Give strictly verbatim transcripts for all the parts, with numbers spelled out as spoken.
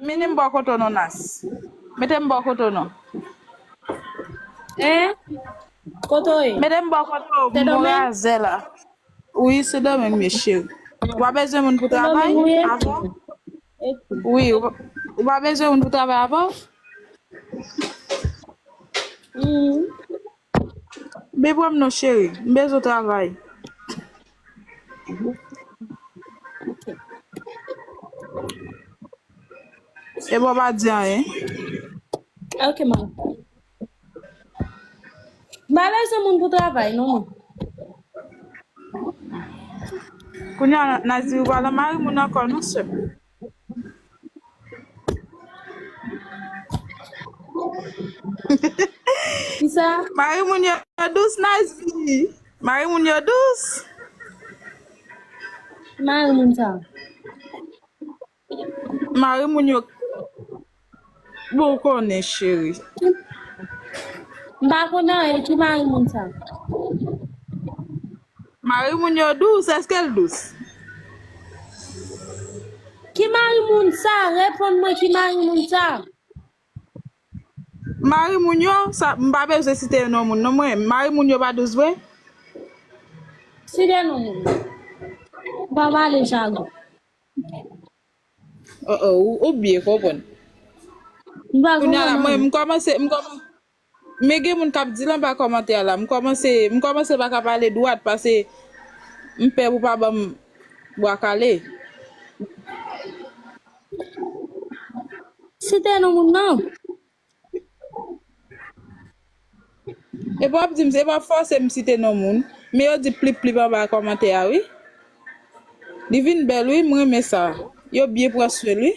Mete m bò kote w non, Nas. Mete m bò kote w non. Hein? Kote w ye? Mete m bò kote w, m bon razè la. Wi, Sendomeng, mesye. Ou pa bezwen moun pou travay avè w? Wi, ou pa bezwen moun pou travay avè w? Bebwa m non, cheri. M bezwen travay. E bon, pa di anyen. Ok, man. M pa bezwen moun pou travay, non, mwen. Kounye a, Nas di ou pa nan mari moun ankò, non, sè. Kisa? Mari moun yo dous, Nas di. Mari moun yo dous. Mari moun sa. Mari moun yo. Bon, ou konnen, cheri. M pa konnen anyen, ki mari moun sa? Mari moun yo dous, èske l dous? Ki mari moun sa? Reponn mwen, ki mari moun sa? Mari moun yo, sa, m pa bezwen site non moun, non, mwen. Mari moun yo pa dous vre? Site non moun. Pa pale jagon. Oh, oh, ou, ou byen konprann. Kounye a la, mwen, m kòmanse, m kòmanse, men gen moun k ap di l anba kòmantè a la. M kòmanse, m kòmanse pa ka pale dwat, paske m pè pou pa ban m bwa kale. Site non moun nan. Epi w ap di m, epi w ap fòse m site non moun. Men yo di plip plip anba kòmantè a, wi. Li vin bèl, wi, m renmen sa. Yo byen pran swen l, wi.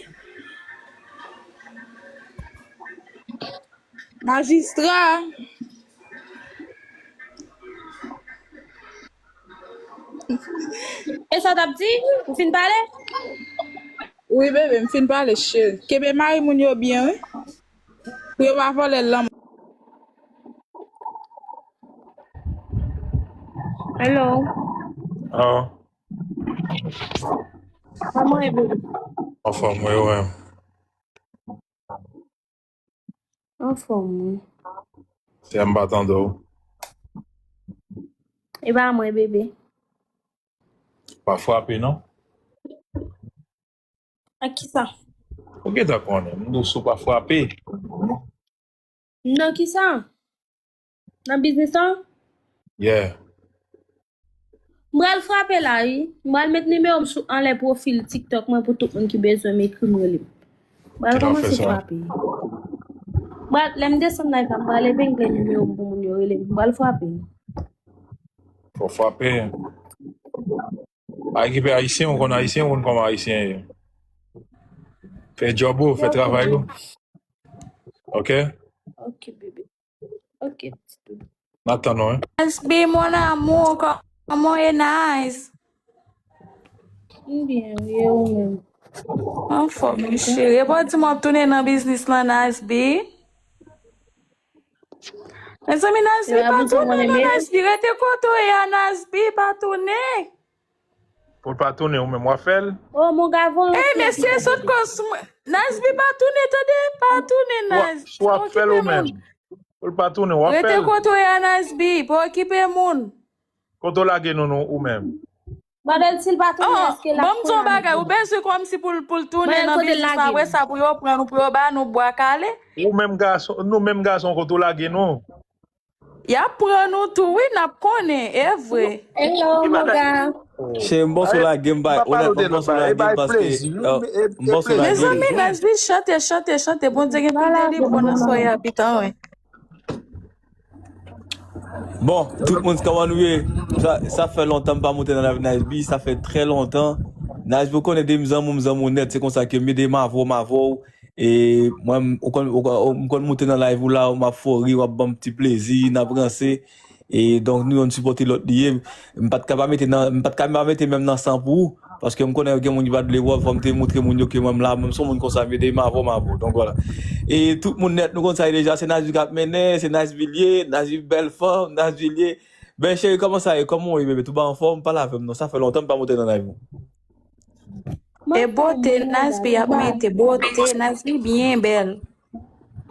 Majistra. E sa w t ap di? Ou fin pale? Wi, bebe, m fin pale, cheri. Kenbe mari moun yo byen, wi. Pou yo pa vòlè l lan. Hello. Ah, Kòman e, bebe? Anfòm, wi, wi. Anfòm, wi. Se m pa tande w. E pa mwen, bebe. Pa frape, non? Ak kisa? Ou gentan konnen, m di w si w pa frape. Nan kisa? Nan biznis lan? Yeah. M pral frape la, wi. M pral met nimewo m sou anlè pwofil TikTok mwen pou tout moun ki bezwen m ekri m, rele m. M pral kòmanse frape. M pral, lè m desann live la, m pral epengle nimewo m pou moun yo rele m. M pral frape. Fò frape. Ekipe ayisyen, ou konn ayisyen, ou konn kòman ayisyen ye. Fè djòb ou, fè travay ou. Ok? Ok, bebe. Ok, ti doudou. N ap tann ou, wi. Nice B, mon amour, kòman w ye, Nice? M byen, wi, e ou menm? Anfòm, wi, cheri. E pa w di m w ap tounen nan biznis lan, Nice B? Mezanmi, Nice B, pa tounen, non, Nice B. Rete kote w ye a, Nice B, pa tounen. Pou l pa tounen, ou menm w ap fè l? Oh, mon gavon. Ey, mesye, sot kòs mwen. Nice B, pa tounen, tande? Pa tounen, Nice. W ap fè l ou menm. Pou l pa tounen, w ap fè l. Rete kote w ye a, Nice B, pa okipe moun. Kote w lage nou, nou, ou menm? Babel, si l pa tounen, èske l ap pran? Ban m di w bagay, ou bezwen kòmsi pou l, pou l tounen nan biznis la, apre sa, pou yo pran nou, pou yo ba nou bwa kale. Ou menm gason, nou menm gason, kote w lage nou? Y ap pran nou tou, wi, n ap konnen, e vre. Hello, mon gars. Che, m panse w lage m bay, onètman, m panse w lage m paske, euh, m panse w lage m. Mezanmi, Nice B, chante, chante, chante, Bondye gen pil delivre nan soyè a, pitan, wi. Bon, tout moun, kòman nou ye? Sa, sa fè lontan m pa monte nan live Nice B, sa fè trè lontan. Nice B, ou konnen depi m zanmi w, m zanmi w nèt, se konsa ke m ede m avè w, m avè w. E mwen, m, ou konn, ou konn, m konn monte nan live ou la, m ap fè w ri, w ap ban m ti plezi, n ap ranse. E donk, nou youn sipòte lòt li ye. M pa t ka pa mete nan, m pa t ka pa mete men m nan san pou ou. Paske m konnen gen moun ki pa t vle wè w, fò m te montre moun yo ke mwen m la, mwen m se yon moun konsa, m ede m avè w, m avè w. Donk, vwala. E tout moun nèt, nou konn sa ye deja, se Nice B k ap mennen, se Nice B li ye, Nice B bèl fanm, Nice B li ye. Ben, cheri, kòman sa ye? Kòman w ye, bebe? Tout bagay anfòm? Pale avè m non, sa fè lontan m pa monte nan live ou. E bote Nasby ap mete, bote Nasby byen bèl.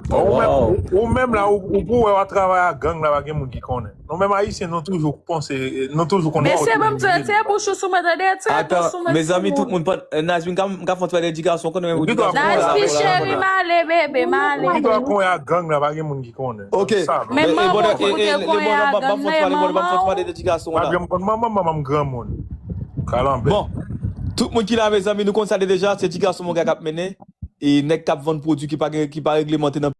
Ou menm, ou menm la, ou, ou pou wè w ap travay ak gang la, pa gen moun ki konnen. Nou menm Ayisyen, nou toujou panse, nou toujou konnen. Mesye, ban m tire, tire bouch ou sou mwen, tande, tire bouch ou sou mwen. Mezanmi, tout moun, Nasby, m ka fè yon ti pale de ti gason, konnen menm. Nasby cheri, m ale, bebe, m ale. Ou gen dwa konyen ak gang la, pa gen moun ki konnen. Ok. Men manman ou te konyen ak gang la, manman ou. Pale de ti gason la. Manman, manman, manman, granmoun. Kalanbè. Bon, tout moun ki la, mezanmi, nou konn sa deja, se ti gason monga k ap mennen. E nèg k ap vann pwodui ki pa, ki pa reglemante nan